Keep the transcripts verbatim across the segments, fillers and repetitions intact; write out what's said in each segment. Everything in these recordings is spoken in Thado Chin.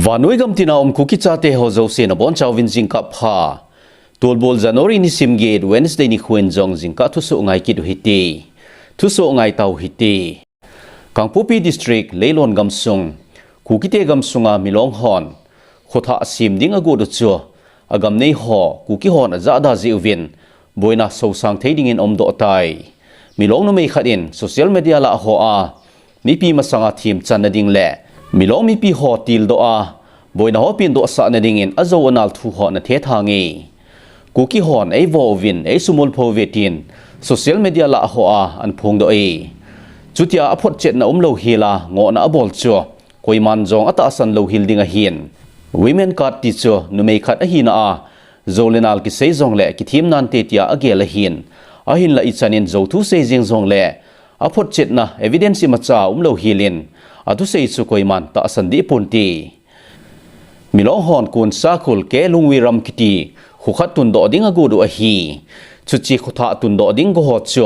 Vannoi gam tina um Kuki chate ho jouse nabonchauvin jingkah pha. Tulbul January nisim get Wednesday nikho in jong jingkah thusoh ngai kit u hite. Thusoh ngai tau hite. Kangpokpi District, Leilon gamsung, Kukite gamsunga Milong hon khothah sem ding agot u chu, agam nei ho Kuki hon ajahda jeh uvin, boina sosang thei dingin aumdoh tai. Milong numei khat in social media lah hoa mipi masanga themchanna ding le Milong mipi ho tildoh a, boina ho pendohsahna dingin ajou anal thu ho ana thethang e. Kuki hon eivo uvin, eisumil pho uve tin social media lah hoa ana phongdoh e. Chutia aphotchetna umlou hela ngohna abol chu koiman jong atahsan louhel ding ahin. Women card ti chu numei khat ahina a, jou le nal kisei jongle kithemnante tia agel ahin. Ahinla ichan in jou thu sei jeng jongle aphotchetna evidence imacha umlou helin, athusei chu koiman tahsan deh ponte. Milong hon Konsakhul K. Lungwiram kiti kho khat tundoh ding agot u ahi. Chuche khothah tundoh ding go ho chu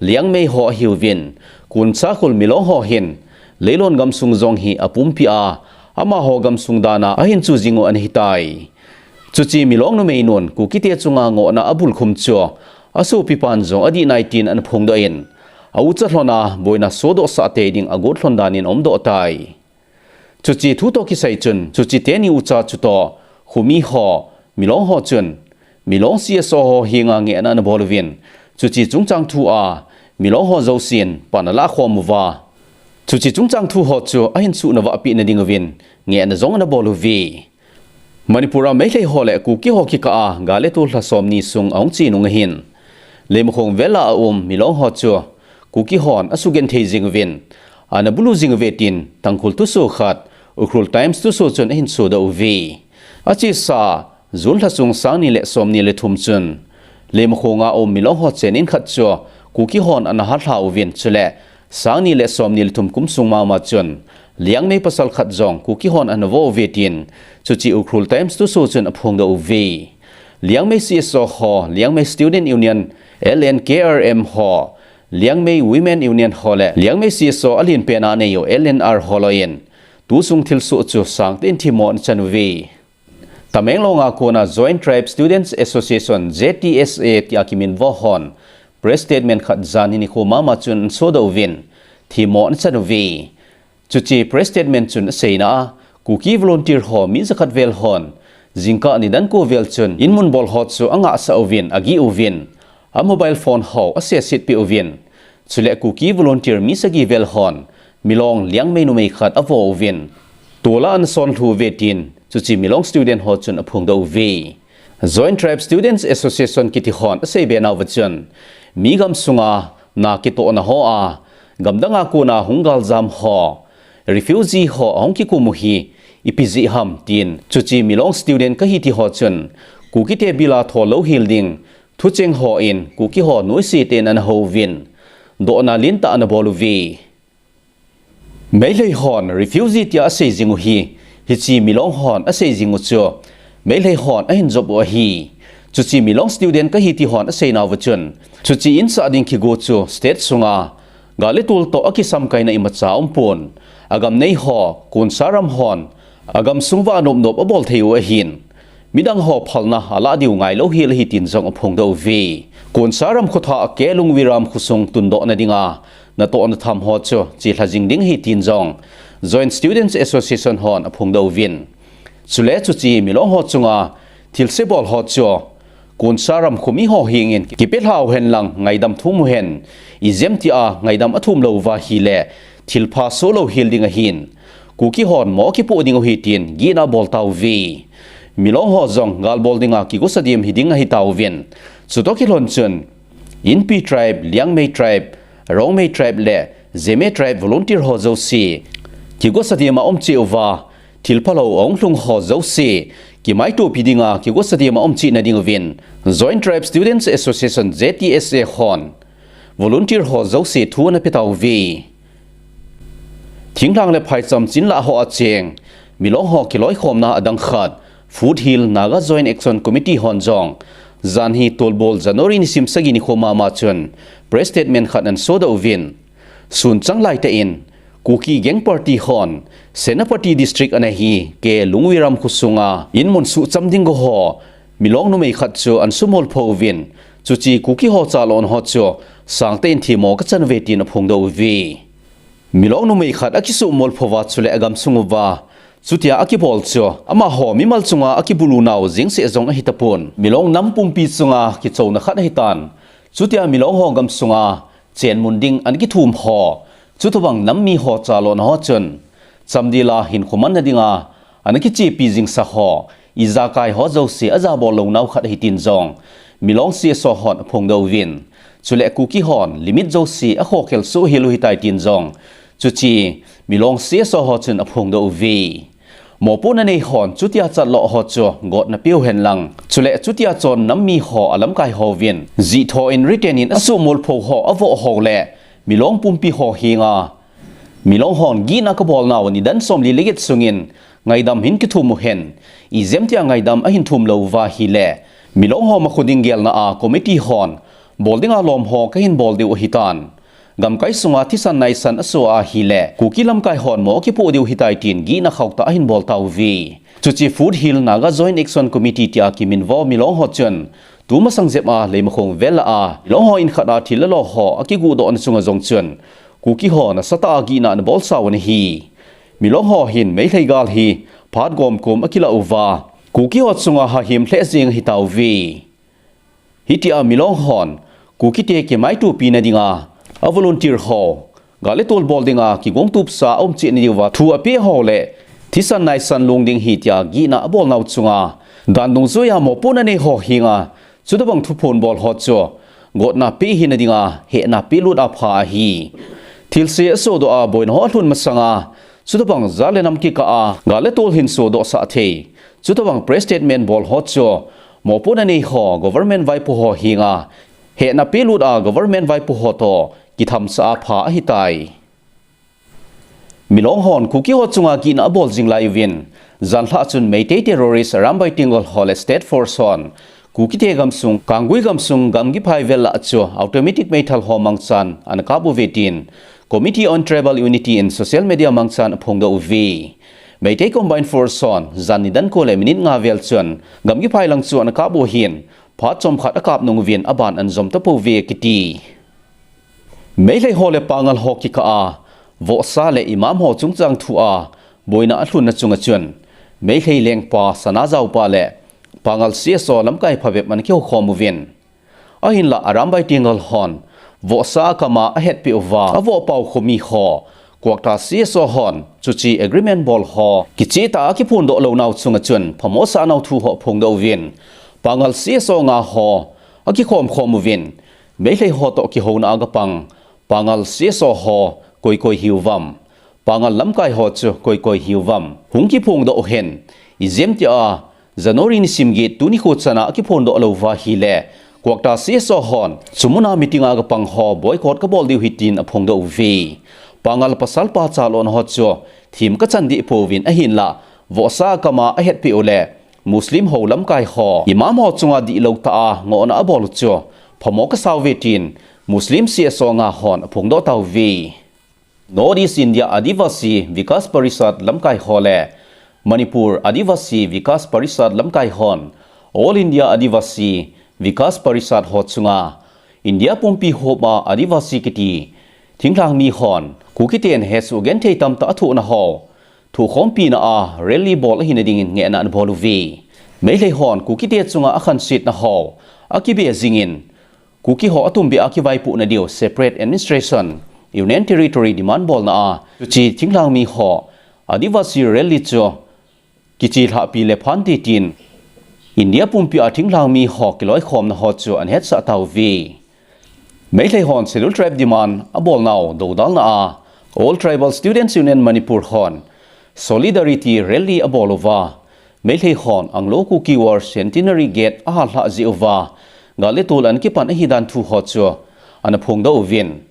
Liangmei ho ahiuvin, Konsakhul Milong ho hin Leilon gamsung jong hi apumpi a, amaho gamsung dana ahin chu jing u ana hitai. Chuche Milong numeinun Kukite chunga ngohna abulkhum chu asopipan jong adih nai tin ana phongdoh in, aucha lhona boina sodohsah tei ding agot lhon danin aumdoh tai. Chuche thu toh kisai chun, chuche teni ucha chutoh khomi ho, Milong ho chun Milong C S O ho henga ngehna ana bol uvin, chuche chungchang thua Milong ho jousen pan alakhom uva, chuche chungchang thu ho chu ahin suhnat vahpeh na ding uvin ngehna jong ana bol uve. Manipur a Meitei ho le Kuki ho kikah a gal le tol lha somni sung ahung che nung ahin, Leimakhong vel a aum Milong ho chu Kuki hon asugenthei jing uvin, ana bulu jing uve tin Tangkhul thusoh khat, Ukhrul Times thusoh chun ahin sodoh uve. Achesa June lha sung sangni le somni le thum chun Leimakhong a um Milong ho chenin khat chu Kuki hon ana halha uvin, chule sangni le somni le thum kum sung mama chun Liangmei pasal khat jong Kuki hon ana vo uve tin chuche Ukhrul Times thusoh chun aphongdoh uve. Liangmei C S O ho, Liangmei Student Union, L N K R M ho, Liangmei Women Union ho le Liangmei C S O alenpen a anei u L N R ho loiyin, tusung thilsoh chu sangtah in themmo ana chan uve. Tamenglong a kona Joint Tribe Students Association, J T S A tia kiminvo hon press statement khat janhi nikho mama chun ana sodoh uvin, themmo ana chan uve. Chuche press statement chun aseina a, Kuki volunteer ho mi jakhat vel hon jingkah nidan ko vel chun in mun bol ho chu angahsah uvin, agih uvin, a mobile phone ho aseset peh uvin, chule Kuki volunteer mi sagi vel hon Milong Liangmei numei khat avo uvin, tol a ana sonlhu uve tin chuche Milong student ho chun aphongdoh uve. Joint Tribe Students Association kiti hon aseibe nauva chun, mi gamsunga na kitohna hoa gamdanga kona hung galjam ho, refugee ho ahung kikum u hi ipi jeh ham tin, chuche Milong student kahi ti ho chun Kukite bila thol louhel ding thucheng hon Kuki ho noise tah in ana houvin, dohna lentah ana bol uve. Meitei hon refugee tia asei jing u hi, hiche Milong hon asei jing u chu Meitei hon ahin jop u ahi. Chuche Milong student kahi ti hon asei nauva chun, chuche insah ding kigo chu state sunga gal le tol toh akisamkaina imacha aumpon, agam nei ho, Konsa ram hon agamsung uva nopnop abol thei u ahin, midang ho phalna alah diu ngailou hel ahi tin jong aphongdoh uve. Konsa ram khothah K. Lungwiram khosung tundohna dinga natohna tham ho chu chelha jing ding ahi tin jong Joint Students Association hon aphongdoh uvin, chule chuche Milong ho chunga thilse bol ho chu Konsa ram khomi ho hengin kipelha uhen lang ngaidam thum uhen, ijemtia ngaidam athum lou uva ahile thilpha soh louhel ding ahin, Kuki hon mo kipoh ding u ahi tin gihna abol tauve. Milong ho jong gal bol dinga kigosa dem hiding ahi tauvin, chutoh kilhon chun Inpi tribe, Liangmei tribe, Rongmei tribe le Zeme tribe volunteer ho jouse kigosa dem a um cheh uva, thilphalou ahung lhung ho jouse kimaitopi dinga kigosa dem a um cheh na ding uvin, Joint Tribe Students Association, J T S A hon volunteer ho jouse thu ana pe tauve. Thinglhang le phaicham chinlah hoa cheng Milong ho kiloikhomna adang khat, Foothill Naga Joint Action Committee hon jong janhi tolbol January nisim sagi nikho mama chun press statement khat ana sodoh uvin, sun chang laitah in Kuki gang party hon Senapati district ana hi K Lungwiram khosunga in mun suhcham ding go ho Milong numei khat chu ana sumolpho uvin, chuche Kuki ho chalon ho chu sangtah in themmo kachan uve tin aphongdoh uve. Milong numei khat akisumolpho uva chule agamsung uva chutia akibol chu amaho mimal chunga akibulu nau jeng seh jong ahitapon, Milong nam pumpi chunga kichouna khat ahitan. Chutia Milong ho gamsunga chenmun ding ana kithum ho, chutobang nam mi ho chalon ho chun chamdel a hinkho manna dinga ana kichepi jingsa ho, ijakai ho jouse ajabol lou nau khat ahi tin jong Milong C S O hon aphongdoh uvin, chule Kuki hon limit jouse akhokhel soh hel u ahitai tin jong chuche Milong C S O ho chun aphongdoh uve. Mopohna nei hon chutia chatlou ho chu gotna peu henlang, chule chutia chon nam mi ho alamkai hovin jihthou in written in asumolpho ho avoh ho le Milong pumpi ho henga Milong hon gihna kabol nau nidan somli le get sungin ngaidam hin kithum uhen, ijemtia ngaidam ahin thum lou uva ahile Milong ho makhu ding gelna a committee hon bol dinga lom ho kahin bol diu ahitan. Gamkai sunga thisan naisan asoh ahile Kuki lamkai hon mo akipoh diu ahitai tin gihna khauhtah ahin bol tauve. Chuche Foothill Naga Joint Action Committee tia kiminvo Milong ho chun tumasang jep a Leimakhong vel a Milong ho in khat a thil lalo ho akiguhdohna chunga jong chun Kuki ho nasatah a gihna ana bolsa u ana hi. Milong ho hin Meitei gal hi phat gomkom akilah uva Kuki ho chunga hahem lheh jeng ahitauve. Hitia Milong hon Kukite kimaitopi na dinga avolunteer ho, gal le tol bol dinga kigong tupsa aumchet na diuva thu apeh ho le thisan naisan long ding ahi tia gihna abol nau chunga dan dungjuia mopohna nei ho henga chutobang thuphon bol ho chu gotna pe hina dinga hehna pelut apha ahi. Thilse asodoh a boina ho alhun masanga chutobang jat le nam kikah a gal le tol hin sodohsah thei chutobang press statement bol ho chu mopohna nei ho government vaipo ho henga hehna pelut a government vaipo ho toh kithamsah apha ahitai. Milong hon Kuki ho chunga gihna abol jing lai uvin, janhi chun Meitei terrorist Arambai Tenggol ho le State Force hon Kukite gamsung, Kanggui gamsung, Gamgiphai vel a chu automatic meithal ho mangchan ana kap uve tin Committee on Tribal Unity in social media mangchan aphongdoh uve. Meitei Combined Force hon jan nidan ko le minute nga vel chun Gamgiphai lang chu ana kap u ahin, phat chomkhat akap nung uvin aban ana jom tapouve akiti. Meitei ho le Pangal ho kikah a vohsa le Imam ho chungchang thu a boina alhunna chunga chun Meitei lengpa Sanajaopa le Pangal C S O lamkai phabep ana kihoukhom uvin, ahinlah Arambai Tenggol hon vohsa akam a ahetpeh uva avohpau khomi ho Kwakta C S O hon chuche agreement bol ho kichehtah a akiphondoh lou nau chunga chun phamosah nau thu ho aphongdoh uvin, Pangal C S O nga ho akikhomkhom uvin, Meitei ho toh kihouna a gapang Pangal C S O ho koi koi hiuvam, Pangal lamkai ho chu koi koi hiuvam, hung kiphongdoh uhen, ijemtia January nisim get tuni kho chana akiphondoh lou uva ahile Kwakta C S O hon chumuna meeting a gapang ho boycott kabol diu ahi tin aphongdoh uve. Pangal pasal pa chalon ho chu them kachan deh pouvin, ahinlah vohsa akam a ahetpeh u le Muslim ho lamkai ho Imam ho chunga dihlou tah a ngohna abol u chu phamo kasa uve tin Muslim C S O nga hon aphongdoh tauve. North East India Adivasi Vikas Parishad lamkai ho le Manipur Adivasi Vikas Parishad lamkai hon All India Adivasi Vikas Parishad ho chunga India pumpi hop a Adivasi kiti thinglhang mi hon Kukiten hesoh genthei tamtah athohna ho thohkhompina a rally bol ahina dingin ngehna ana bol uve. Meitei hon Kukite chunga akhansetna ho akibe jingin, Kuki ho atumbeh a kivaipohna diu separate administration, Union Territory demand bolna a chuche thinglhang mi ho Adivasi rally chu kichelhahpi le phante tin India pumpi a thinglhang mi ho kiloikhomna ho chu ana hetsah tauve. Meitei hon Scheduled Tribe demand abol nau dodalna a All Tribal Students Union Manipur hon Solidarity Rally abol uva, Meitei hon Anglo Kuki War Centenary Gate ahatlhah jeh uva gal le tol ana kipan ahidan thu ho chu ana phongdoh uvin,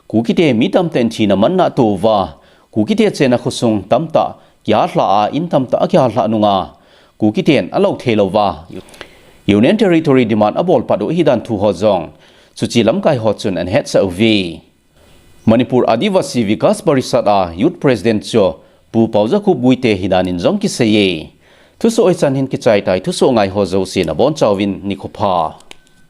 Kukite mi tamtah in thina manna ato uva, Kukite chenna khosung tamtah kihatlha a, in tamtah akihatlhah nunga Kukiten alou thei louva Union Territory demand abol pat u ahidan thu ho jong chuche lamkai ho chun ana hetsah uve. Manipur Adivasi Vikas Parishad a Youth President chu Pu Paojakhup Guite hidan in jong kisei e. Thusoh hichan hin kichai tai, thusoh ngai ho jouse nabonchauvin nikho pha.